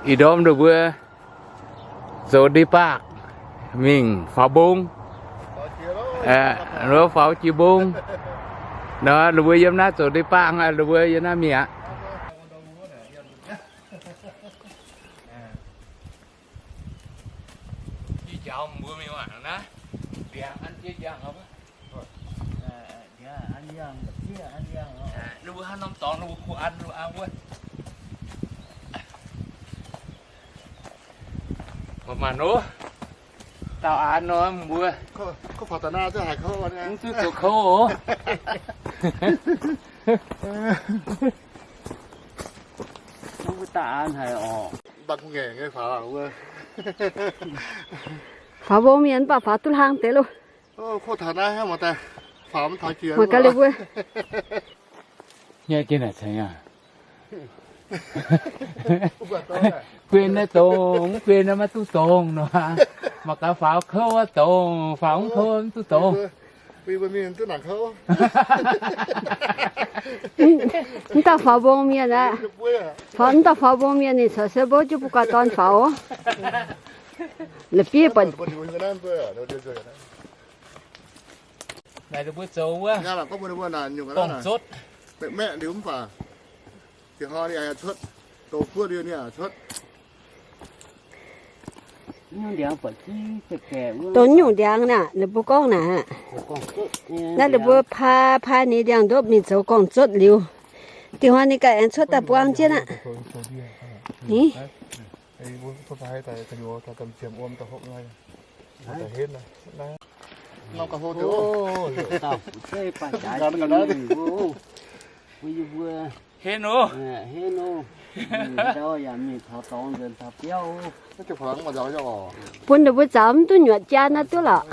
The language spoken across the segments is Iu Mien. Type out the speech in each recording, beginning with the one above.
Ih ndorm ninh mbuo zoux ndeic-baac mingh faaux mbong. Ninh mbuo faaux jiex mbong nor, ninh mbuo yiem naaiv zoux ndeic-baac, ninh mbuo yiem naaiv mi'aqv. Mangc nor, dauh an nor mbuo. Mv duqv zoux kouv oc. Mbuo dauh an haic oc. Faaux mbong mienh mv baac faaux duqv hlang deix loh. Mangc gaax liuz mbuo. Guen naaiv dongz, mv guen naaiv maiv duqv dongz nor. Mangc gaax faaux kouv dongz, faaux mv kouv mv duqv dongz. Mv dauh faaux mbong mienh aqv. Mv dauh faaux mbong mienh ninh corc se mbuo jienv mbuo gu'nguaaz dorn faaux. La'bieiv buatc. Naaic ninh mbuo zoux wuov, gorngv-zotv. Dongh nyungc ndiangx naaic, ninh mbuo gorngv naaic, naaiv ninh mbuo paa paa ninh ndiangx-ndopv mingh zoux gorngv-zotv liuz, dingc hnoi ninh ganh aengx cuotv daaih buang jienv aqv. Hên oc. Bun ninh mbuo zaux mv duqv nyuoqc jaan naaiv duqv lorqc.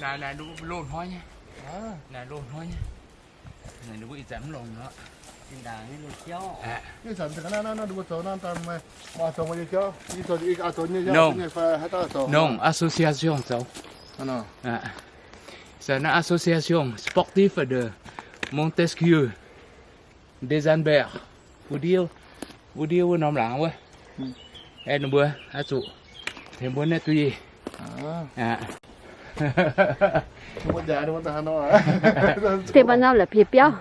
Naaic, naaic, loz-hnoi nyei. Naaic, loz-hnoi nyei. Naaic, ninh mbuo ih zanc mv longc nor. Ninh mbuo zoux nor, nongc association zoux. C'est une association sportive de Montesquieu, des Anbers, wuov ndiev, wuov ndiev wuov norm laangz wuov. Aeqv, ninh mbuo oix zuqc tengx mbuo naaiv duqv yie. Deix mbuo nor la'bieiv biauv.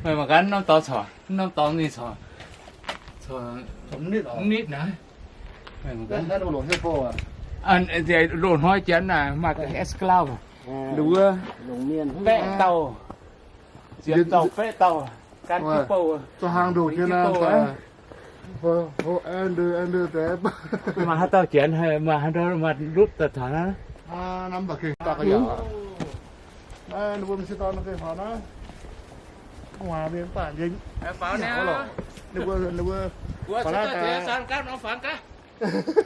Meih mangc gaax, norm dorngx corc, norm dorngx ninh corc, corc mv nitv naaiv. Loz-hnoi janx naaic maaih esclave, nduov, baeqv dauh, ziepc dauh, baeqv dauh, gan jienv bouh, zoux hlang ndoqc jienv bouh. Maaih haaix dauh janx, maaih haaix dauh maaih ndutv daaih taux naaiv.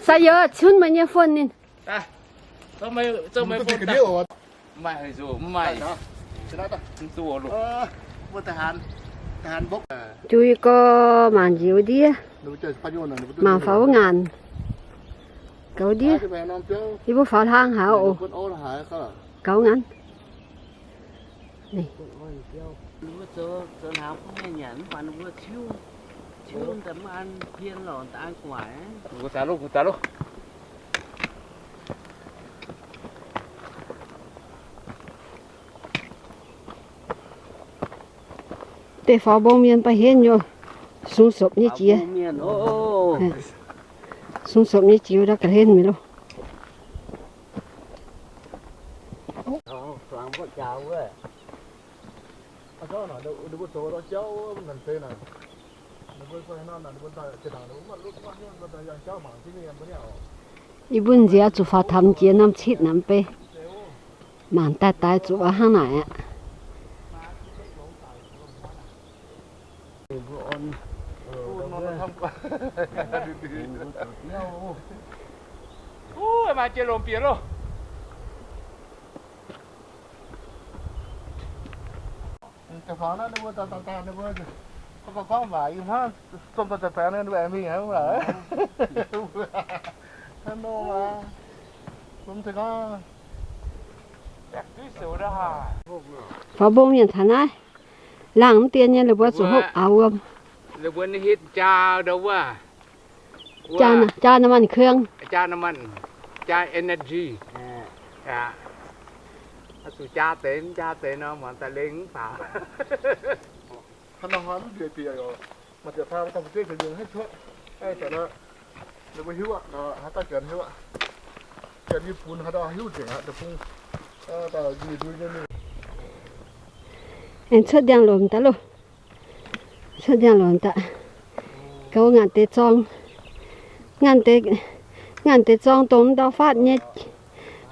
Sai youz cunv meih nyei phone ninh. Juiz gorx mangc njiec wuov ndiev, mangc faaux wuov ngaanc. Gaux ndiev, yie mbuo faaux hlang haic oc. Gaux ngaanc. Deix faaux mbong mienh ba'hneiv nyei, sung sopc nyei jiex. Sung sopc nyei jiex ndau ga'hlen mingh loh. Yie mbuo nziex zuqc faaux tamx jiex norm citv naaic mv bei. Mangc daaih daaih zuqc hnangv naaic aqv. Uv, maaih jiex longc bieqc loh. Da'faaux naaiv ninh mbuo daaih, daaih, daaih ninh mbuo gorngv, gorngv, gorngv waac, yie hnamv zomh daaih, daaih, daaih ninh mbuo aengx mingh aqv. Faaux mbong mienh taux naaiv, laangh mv dien nyei, ninh mbuo zuqc hopv auv wuom. Ninh mbuo hitv jaa ndau wuov. Jaa, jaa น้ำมันเครื่อง. Jaa น้ำมัน, jaa energy. Zuqc jaa deix, mv jaa deix nor, muangx daaih lengh mv faaux. Hnangv nor hnoi mv bieqc bieqc oc. Maaih ziepc faam gauh fu'jueiv caux nzengc haiv cuotv. Ninh mbuo hiuv aqv, haaix dauh janx hiuv aqv. Janx yie funx haaix dauh hiuv nzengc aqv, deic-bung. Aengx cuotv ndiangx-lomc daaih loh. Cuotv ndiangx-lomc daaih. Gauh ngaanc deix zorng. Ngaanc deix, ngaanc deix zorng dongh ndau faatv nyei,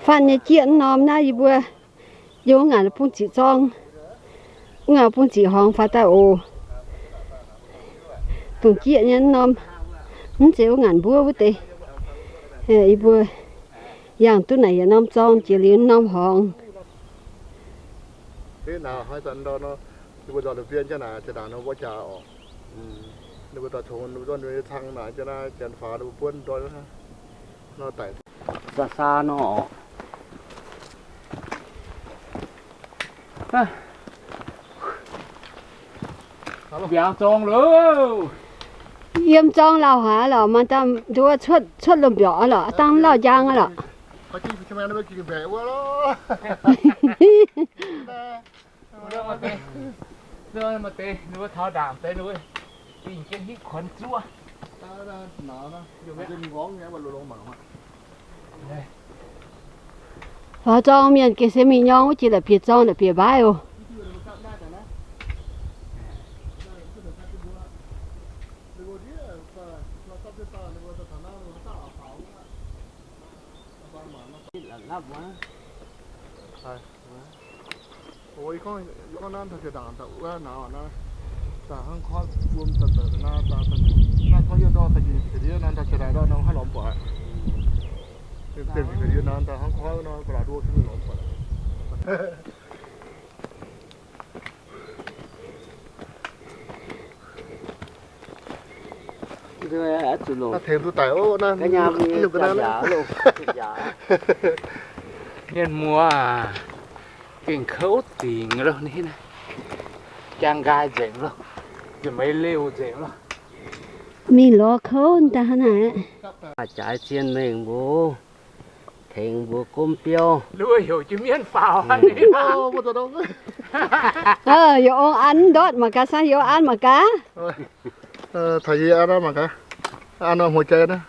faatv nyei jieqv norm naaiv yie mbuo yiem ngaanc bung ziqc zorng. Wuov ngaanc bung ziqc horngz faaux daaih oc. Dongh jieqv nyei norm, mv zeiz wuov ngaanc mbuov wuov deix. Yie mbuo yangh duqv naaic yietc norm zorng jiex liuz norm horngz. Saa saa nor. Mbiaangx zorng loh. Yiem zorng lauh haic lorqc, maaih daaih nduov cuotv, cuotv lomh mbiorqc lorqc, dangh lauh njang lorqc. Maaih deix, maaih deix, ninh mbuo taux ndaangc deix, ninh mbuo dingh jienv hitv kuonx zuov. Faaux zorng mienh gengh se mingh nyorng wuov jiex la'bieiv zorng la'bieiv mbaaih oc. Ov, yie gorngv, yie gorngv naaiv taux jiex ndaangc da'uov naaic naaiv, daaih hnangv koiv wuom daaih daaih naaiv, daaih naaiv koiv yie ndortv daaih njiec ga'ndiev naaiv, daaih jiex ndaangc ndortv nor haih lorz buatc. Dengh ga'ndiev naaiv, daaih hnangv koiv nor, ga'laac nduov jienv lorz buatc. Tengx duqv daic oc, naaiv. Mienh muoz aac, gengh kouv dingc loh, jang nqaai nzengc loh, nzunc meix liouh nzengc loh. Mingh lorz kouv daaih hnangv naaic. Jaaix zien mengh mbuo, tengx mbuo gomv biouv. Heuc jienv mienh faaux. Yie ong an ndortv mangc gaax, sang yie ong an mangc gaax. Taux yie an mangc gaax. An nor หัวใจ naaiv.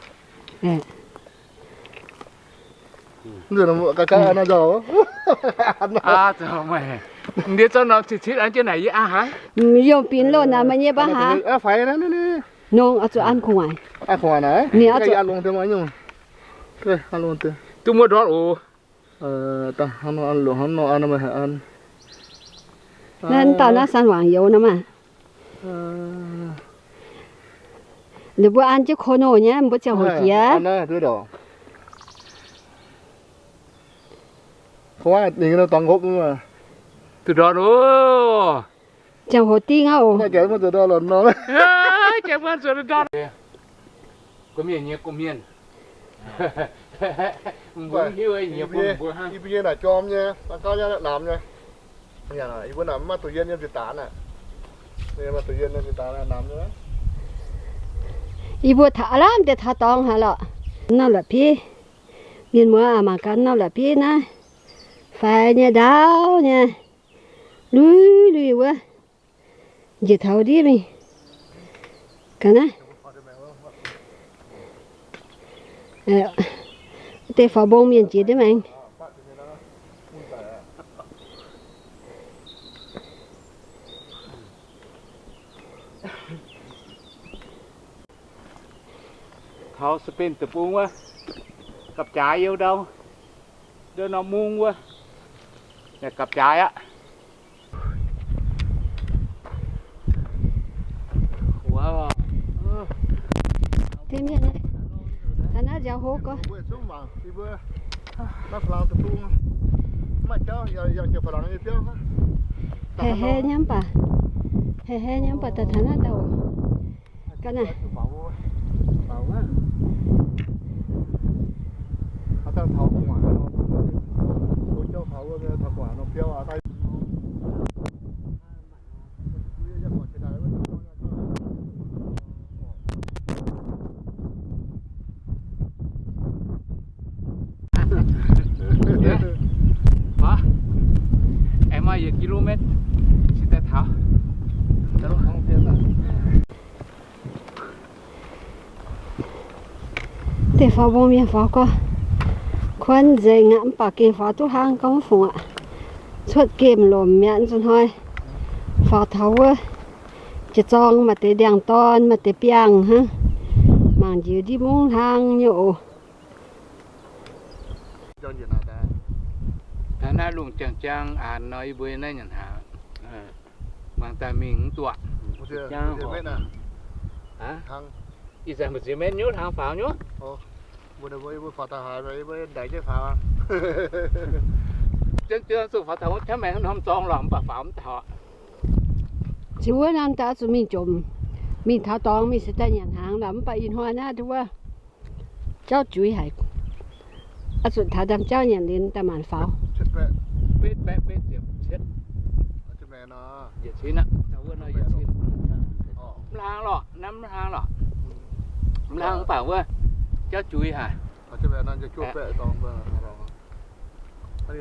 Ndiev zorqv norm citv citv an jienv naaic yie an haaix. Yongh binc loh naaic meih nyei baav haaix. Nongx oix zuqc an gu'nguaaic. An gu'nguaaic naaic. Ninh oix zuqc an longx deix maiv nyungc. Duqv muoqv ndortv oc. Hnangv nor an longx, hnangv nor an meih haic an. Naaiv dauh naaiv san wangc youz nor maah. Ninh mbuo an jienv ko noh nyei, mbuo ziangh hoc jiex. Duqv ndortv oc. Ziangh hoc dingh aqv oc. Gorqv-mienh nyei, gorqv-mienh. Mbuo hiuv nyei, mbuo hnangv. Yie mbuo nyei naaic jorm nyei, gauv nyei, namx nyei. Yie mbuo naaic mv maaih duqv yien yiem ziex daanx aqv. Maaih duqv yien yiem ziex daanx namx nyei. Yie mbuo taux aav lamh deix taux dorngx haic lorqc. Norm la'bieiv, mienh muoz aac, mangc gaax norm la'bieiv naaiv, faix nyei, ndaauv nyei, lui lui wuov. Njiec taux ndiev mingh. Ga'naaiv. Wuov deix faaux mbong mienh jiex ndiev maengx. Taux Spain deic-bung wuov, gapv-jaaix you ndau, ndau norm mung wuov, gapv-jaaix aqv. Mienh, taux naaiv nziaaux hlo gorx. Heh heh nyei mv baac, heh heh nyei mv baac daaih taux naaiv dauh. Ga'naaiv. Aengx maaih yietc kilometer cingx daaih taux. Deix faaux mbong mienh faaux gorx, kuonv nzengc aqv, mv baac gengh faaux duqv hlang gorngv mv fungc aqv. Cuotv gemh lomc mi'aqv, nzunc hnoi faaux taux wuov jiex zorng maaih deix ndiangx-dorn, maaih deix biangh hnangv, mangc njiec ndiev mungv hlang nyei oc. Taux naaiv lungh jangx-jangx aanx nor, yie mbuo naaiv nyanc hnaangx, mangc daaih mingh mv duqv. Ih zanc mbu'ziex maiv nyuv hlang faaux nyuv. Jienv jienv zuqc faaux taux wuov camv maengx norm zorng lorqc, mv baac faaux mv taux. Ziux wuov norm daaih oix zuqc mingh jomc, mingh taux dorngx mingh se daaih nyanc hnaangx lorqc, mv baac ih hnoi naaiv wuov jauv juiz haic. Oix zuqc taux ndaamv-jauv nyanc liuz daaih maanc faaux. Mv hlang lorqc, mv hlang lorqc. Mv hlang mv baac wuov jauv juiz haic. Haaix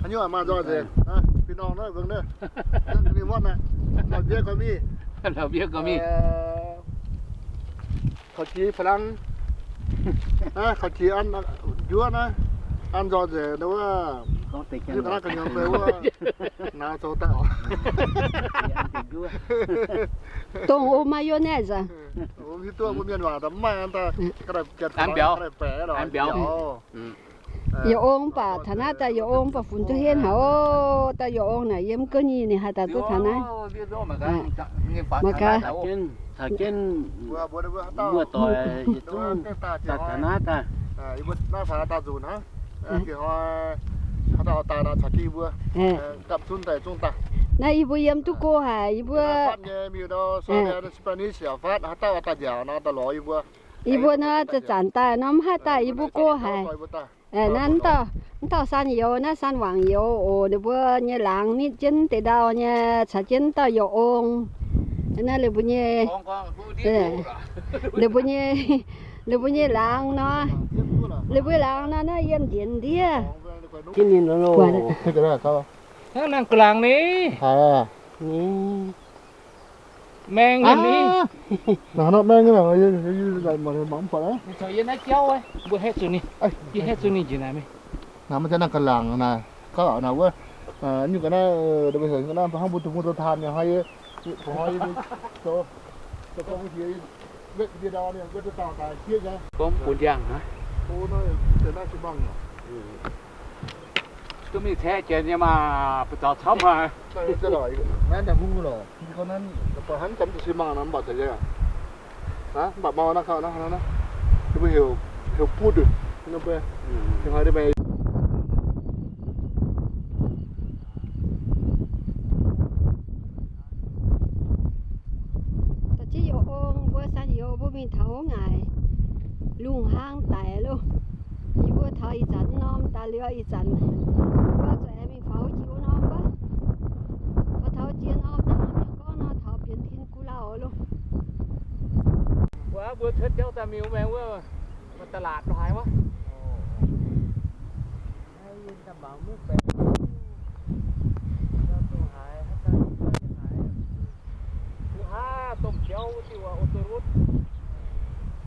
nyungc maaih nzoih nzengc, fih norm naaiv mbuo naaiv, mingh muonv naaiv, la'mbiev gorqv mingh. La'mbiev gorqv mingh. Kaux jiex fa'lang, kaux jiex an njuov naaiv, an nzoih nzengc wuov, ga'naaiv gu'nyuoz fai wuov, naaiv zoux daaih oc. Dongh o mayonnaise. Mbuo mienh waac mv maaih an daaih, an biaux. Yietc ong mv baac taux naaiv daaih yietc ong mv baac funx duqv henv haic oc. Daaih yietc ong naaic yiem ga'nyiec ninh haih daaih duqv taux naaiv. Mangc gaax. Caux jienv muoz-doic yietc zungv daaih taux naaiv daaih. Naaiv yie mbuo yiem duqv go haic, yie mbuo. Yie mbuo nor zanc daaih nor mv haih daaih, yie mbuo go haic. Naaiv mv dauh, mv dauh saan youz, naaiv saan wangc youz oc. Ninh mbuo nyei laangz nitv jienv deix ndau nyei, caux jienv dauh youz ong. Naaiv ninh mbuo nyei, ninh mbuo nyei, ninh mbuo nyei laangz nor, ninh mbuo laangz nor naaiv yiem njiec ndiev. Hnangv naaiv ga'laangz ni. Maeng nyei ni. Mbuo hetv zuqc ninh, yie hetv zuqc ninh njiec naaic mingh. Naaiv maiv zeiz naaiv ga'laangx naaic, gauh naaic wuov, nyungc ga'naaiv, hnangv mbuo dungx mbuo zoux taan nyei hnoi, gorngv bun ndiangx hnangv. Duqv mingh caeqv jiex nyei maah, buoz-zaux camv haic. Mv baac mau naaiv, mbuo heuc, heuc butv, Da'jienv youz ong mbuo san youz mbuo mingh taux wuov ngaaic lungh hlaang daic loh. Yie mbuo taux ih zanc norm daaih liuz ih zanc, mbuo zuqc aengx mingh faaux wuov jiex wuov norm wuov. Faaux taux jiex norm, norm nyei gorngv nor taux Bienv Tin Gu Lauh loh. Mbuo cuotv jauv daaih mingh wuov maengx wuov, da'laatc haaix wuov.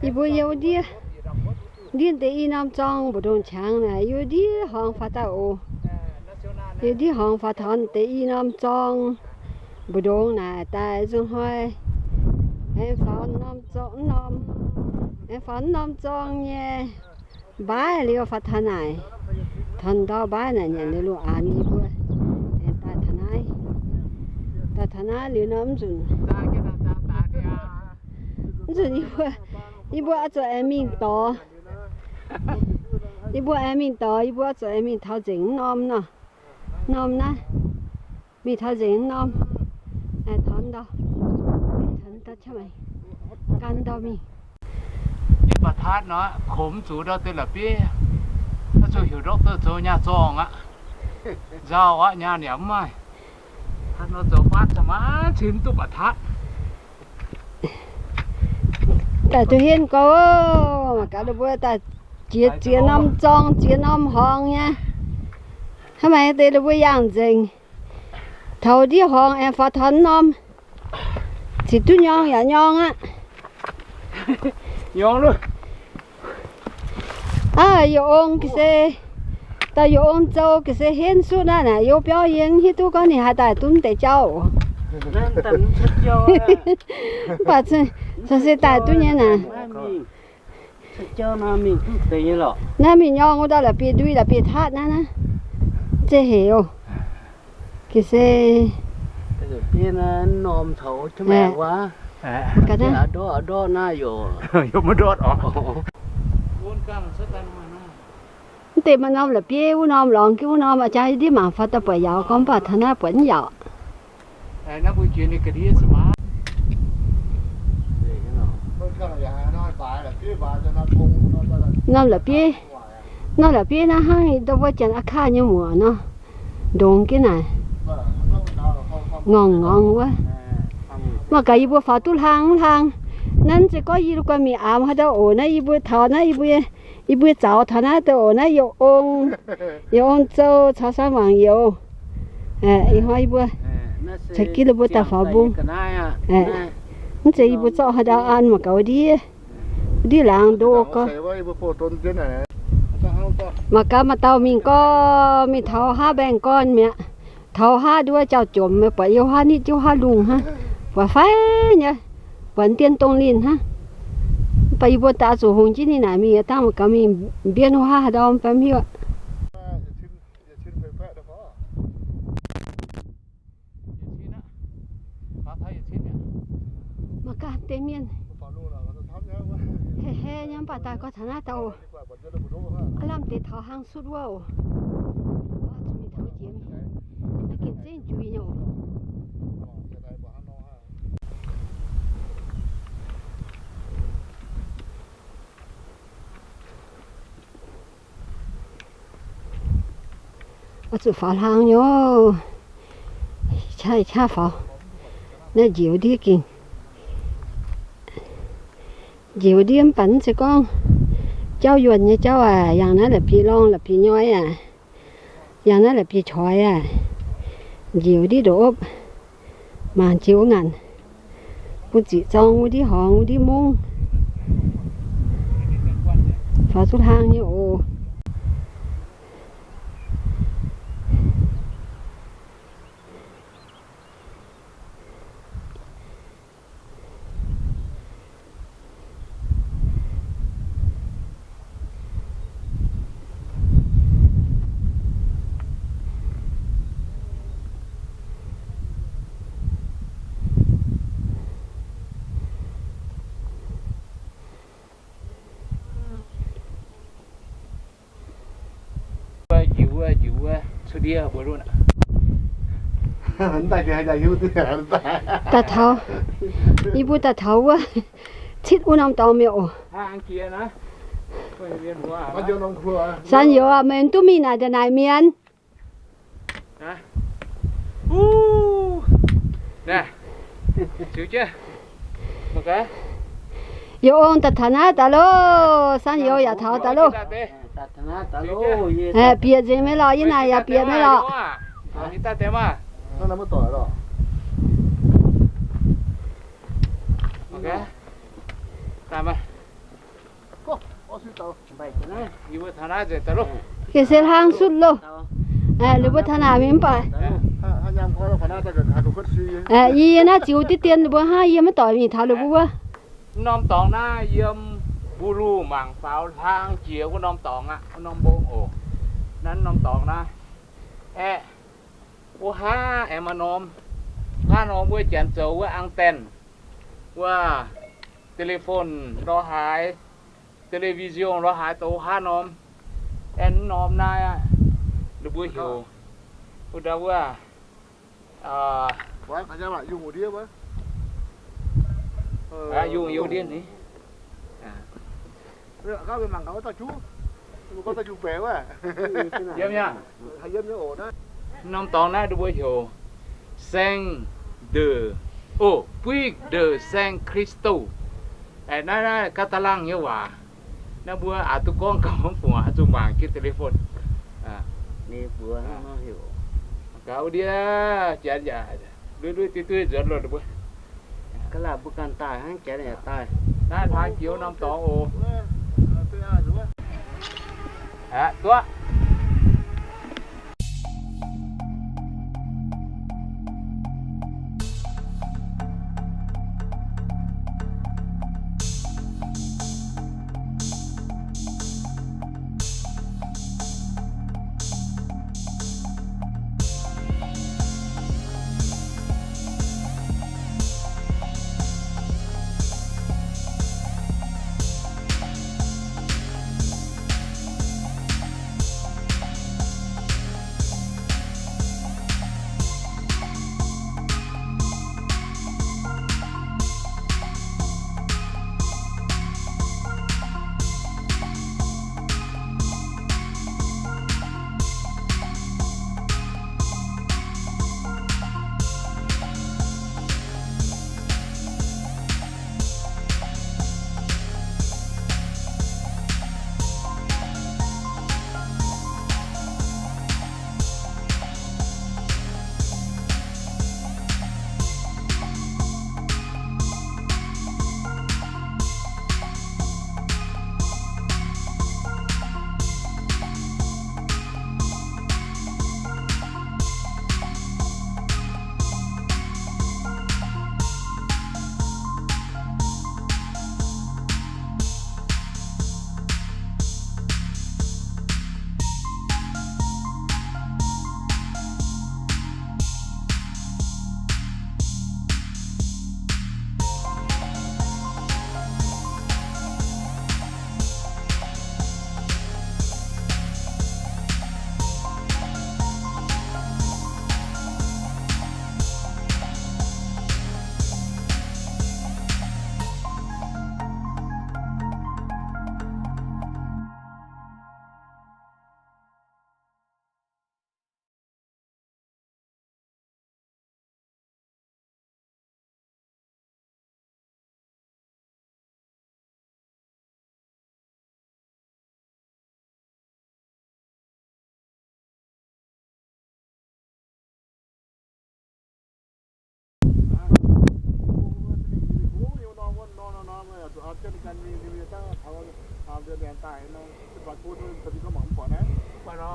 Yie mbuo yiem ndiev, ndiev deix i norm zorng mbu'ndongx qangx naaic, yiem ndiev horngz faaux daaih oc. Yiem ndiev horngz faaux taux deix i norm zorng mbu'ndongx naaic daaih nzunc hnoi aengx faaux norm zorng, aengx faaux norm zorng nyei mbaaih liuz faaux taux naaic, taux ndau mbaaih naaic nyanc liuz lungh aanx yie mbuo aengx daaih taux naaiv. Daaih taux naaiv liuz nor mv nzunc Yie mbuo, yie mbuo oix zuqc aengx mingh dorx. Yie mbuo aengx mingh dorx, yie mbuo oix zuqc aengx mingh taux nzengc norm nor. Norm naaiv, mingh taux nzengc norm, aengx taux ndau, taux ndau, gan ndau mingh. Yie baac tatv nor, komx zuqc ndau deix la'bieiv, oix zuqc heuc ndortv zoux nyaah zorngh aqv. Nzauh aqv, nyaah niamv maaih. Tatv nor zoux fatv cin maiv cin duqv baac tatv. Daaih duqv henv gorx, mangc gaax ninh mbuo daaih jiex ziex norm zorng, ziex norm horngz nyei. Hnangv maaih deix ninh mbuo yangh nzengc, taux ndiev horngz aengx faaux taux norm, ziqc duqv nyorng yaac nyorng aqv. Aav, Youh-Ong ga'sie, dauh Youh-Ong Zou ga'sie henv sutv naaiv naaic, you biauv yie mv hiuv duqv gorngv ninh haaix daaih duqv deix jauv oc. Mv baac caux se daaih duqv nyei naaic. Naaiv mingh nyorng wuov dauh la'bieiv ndui la'bieiv tatv naaiv, naaiv zeiz heuc. Ga'sie, mv deix maaih norm la'bieiv, wuov norm lorngx, wuov norm a'jang ndiev mangc faaux daaih buatc yaauc, gorngv mv baac taux naaiv buatc mv yaauc. Norm la'bieiv, norm la'bieiv naaiv hnangv ndau wuov janx a'kaav nyei muoc nor, ndongx jienv naaic, ngorngh ngorngh wuov. Mangc gaax yie mbuo faaux duqv hlang hlang. Naaiv se gorngv yie guanh mingh aamx haaix dauh oc, naaiv yie mbuo taux naaiv, yie mbuo zaux taux naaiv deix oc, naaiv Youh-Ong, Youh-Ong Zou caux San Wangc Youz. Ih hnoi yie mbuo caux jienv ninh mbuo daaih faaux mbong. Mv zeiz yie mbuo zorqv haaix ndau an, mangc gaax wuov ndiev, wuov ndiev laangz ndo gorx. Mangc gaax maaih dauh mingh gorx, mingh taux haav mbaengx gorn mi'aqv. Taux haav nduov jauv-jomc, buatc youh haav nitv, youh haav lungh hnangv, buatc fai nyei, buatc dien dongh linh hnangv. Mv baac yie mbuo daaih zuqc hungx jienv ninh naaic mingh, dangh mangc gaax mingh mbienv wuov haav haaix ndau mv baac mv hiuv. Mangc gaax deix mienh heh heh nyei, mv baac daaih gorx taux naaiv dauh oc. Aav lamh deix taux hlang sutv wuov oc. Zuqc mingh taux jiex mingh, naaiv gengh zengv juix nyei oc. Oix zuqc faaux hlang nyei oc. Qaqv qaqv faaux. Naaiv njiec wuov ndiev gengh, njiec wuov ndiev mv baac mv zeiz gorngv jauv yuonh nyei jauv aac. Yangh naaiv la'bieiv-lorngh la'bieiv-nyoi aac, yangh naaiv la'bieiv-coix aac, njiec wuov ndiev ndoqc opv, mangc jiex wuov ngaanc, bun ziqc zorng wuov ndiev horngz wuov ndiev mungv, faaux zuqc hlang nyei oc. Daaih taux, yie mbuo daaih taux wuov, citv wuov norm dorngx mi'aqv oc. San youz aac, meih duqv mingh naaic ndongc naaic mienh. Youh Ong daaih taux naaiv daaih loh, San Youz yaac taux daaih loh. Bieqc nzengc maiv lorqc, yie naaic yaac bieqc maiv lorqc. Gengh se hlang sutv loh. Ninh mbuo taux naaic mingh mv baac, yie naaiv ziux diqv dien ninh mbuo hnangv, yie maiv doic mingh taux ninh mbuo wuov. Norm dorngx naaiv yiem Mbulu mangc faaux hlang jiex wuov norm dorngx aqv, wuov norm mbong oc. Naaiv norm dorngx naaiv aeqv, wuov haav aengx maaih norm, haav norm wuov janx zoux wuov ang daenh wuov. telephone lorz haaix, television lorz haaix, douz haav norm, aengx norm naaiv aqv. Ninh mbuo heuc wuov ndau wuov, yungh youz ndiev ni. Yiem nyei. Norm dorngx naaiv ninh mbuo heuc Saint de, o, Puig de Saint Christo. Aengx naaiv, naaiv Catalan nyei waac. Naaiv mbuo aqc duqv gorngv gauh mv fungc, oix zuqc mangc jienv telephone. Gauh ndiev, janx yaac lui lui duih duih nzuonx loh ninh mbuo. Ga'naaiv mbuo ganh daaih hnangv, janx yaac daaih. Naaiv hnangv jiex norm dorngx oc. Aqv, duqv.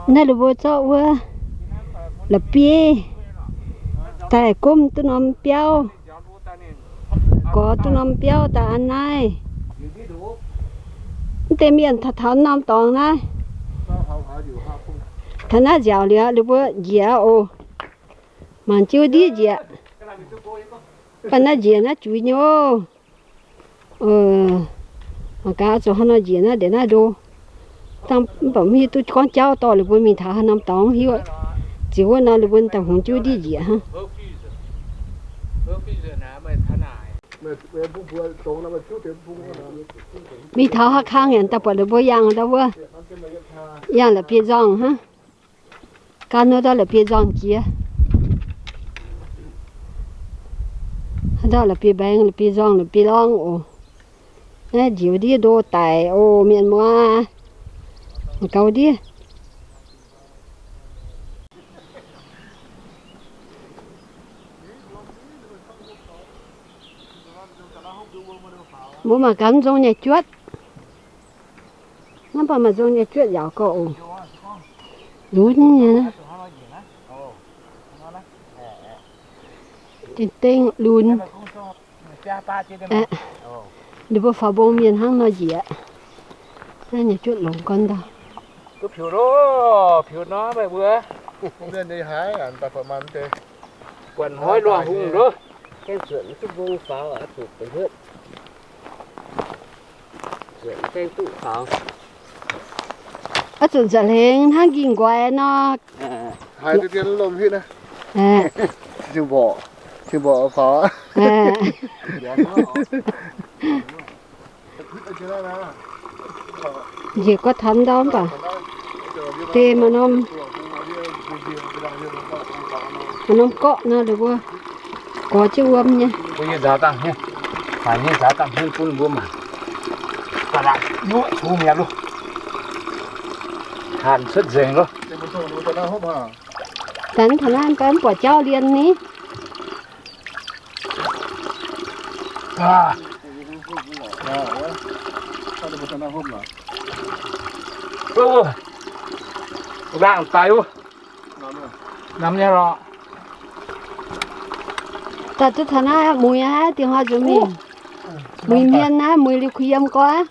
Naaiv ninh mbuo zorqv wuov la'bieiv daaih gomv duqv norm biauv, gorx duqv norm biauv daaih an naaiv. Mv deix mienh taux, taux norm dorngx naaiv, taux naaiv nziaauc liuz ninh mbuo njiec oc. Mangc jienv ndiev njiec. Baac naaiv njiec naaiv juiz nyei oc. Mangc gaax, zuqc haaix nor njiec naaiv ndeic naaiv ndo. Dangh mv baac mv hiuv duqv gorngv jauv dorh ninh mbuo mingh taux haaix norm dorngx hiuv. Ziouc wuov nor ninh mbuo daaih hungx jienv ndiev njiec hnangv. Mingh taux haaix kang yaac daaih buatc ninh mbuo yangh ndau wuov, yangh la'bieiv-nzorngh hnangv. Gan nor ndau la'bieiv-nzorngh jiex. Haaix dauh la'bieiv-mbaengx, la'bieiv-nzorngh, la'bieiv-lorngh oc. Naaiv njoux ndiev ndo daic oc, mienh muoz. Gauh ndiev. Mbuo mangc gaax, mv nzong nyei juotv. Naaiv mbuo maaih nzong nyei juotv yaauc gauh oc. Lunx nyei. Dingh dengv lunx. Ninh mbuo faaux mbong mienh hnangv nor njiec. Naaiv nyei juotv longx gorn ndau. Guv piux loh, piux nor meih mbuo. Buonc hnoi luangh hungh loh. Oix zuqc nza'hmien hnangv ging nqoi nor. Haiz duqv dien lomh hitv naaiv. Cing-mborqc, cing-mborqc faaux. Njiec gorx taux ndau mv baac deix maaih norm, maaih norm gorqv nor, ninh mbuo gorx jienv wuom nyei. Mbuo nyei nzaaux dangh hmien, faix nyei nzaaux dangh hmien bun mbuo mangc. Ga'naaiv yuoqv cungv mi'aqv loh. Hanc cuotv nzengc loh. Daaih taux naaiv mv buatc jauv lienh ni. Laangh daic wuov. Namx nyei lorqc. Daaih duqv taux naaiv muiz aqv, diex hnoi nzuonx mingh. Muiz hmien naaiv, muiz liuz kuh yiem gorx.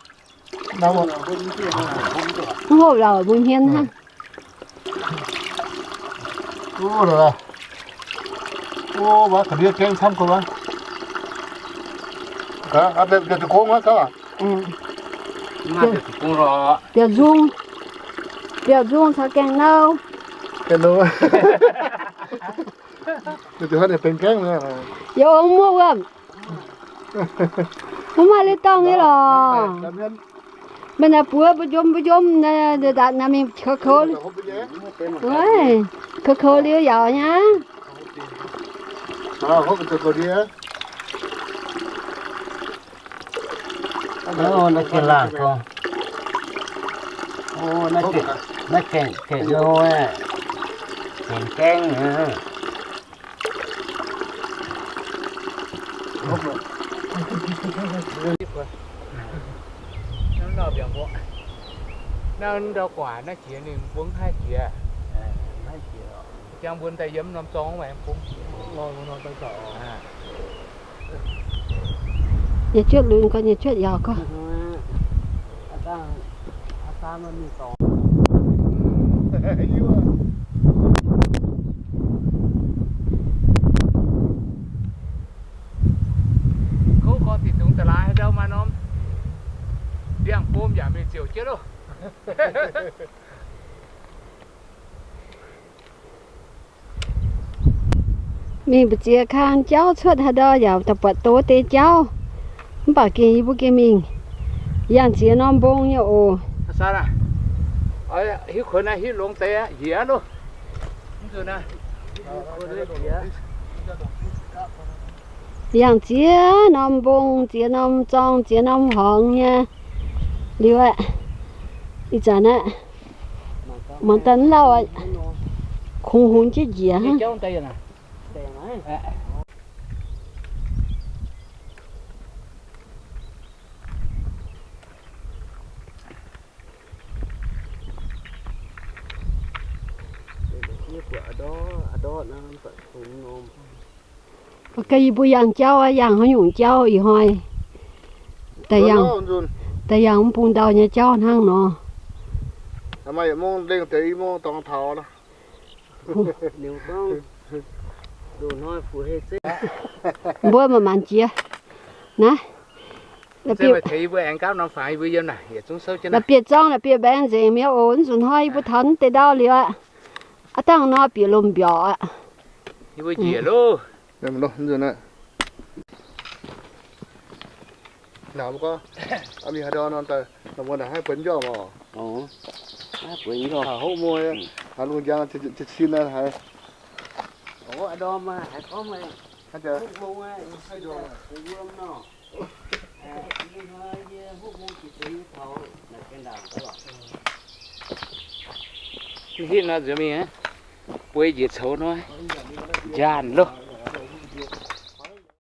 Mv hopv lorqc, muiz hmien hnangv. Biauv nzung, biauv nzung caux gaengh nau. Yie ong muoqv wuov. Mv maaih liuz dorngh nyei lorqc. Maiv naaiv buov mbu'ndongx mbu'ndongx naaiv, naaiv mingh kouv kouv, kouv kouv liuz yaauc nyei. Naaiv gengh laangh gorngv. Naaiv gengh, gengh nor, gengh gaengh. Naaiv ndau guaax naaiv jiex ninh mbuo mv haih jiex. Jangx mbuo daaih yiem norm zorng maiv bung. Nyei juotv lunx gorx, nyei juotv yaauc gorx. Kouv gorx, deic-bung da'laaix haaix ndau maaih norm ndiangx-bom yaac mingh ziouc jienv loh. Mingh mbu'ziex kang jauv cuotv haaix ndau yaac daaih buatc doz deix jauv. Mv baac gengh yie mbuo gengh mingh yangh ziex norm mbong nyei oc. Hiuv kuonx naaiv hiuv longx deix aqv, njiec aqv loh. Yangh ziex norm mbong, ziex norm zorng, ziex norm horngz nyei liuz aqv. Ih zanc aqv, mangc daaih mv lauh aqv, kungx hungx jienv njiec hnangv. Ga'naaiv yie mbuo yangh jauv, yangh haaix nyungc jauv ih hnoi? Daaih yangh mv bung ndau nyei jauv hnangv nor. Mbuo manc-manc jiex naaiv. La'bieiv zorngv la'bieiv mbaengx nzengc mi'aqv oc. Nzunc hnoi yie mbuo taux naaiv deix ndau liuz aqv, aav dangh nor bieqc lomh mbiaauc aqv. Hitv nor nzuonx mingh, bueix njiec coux nor, njaanh loh.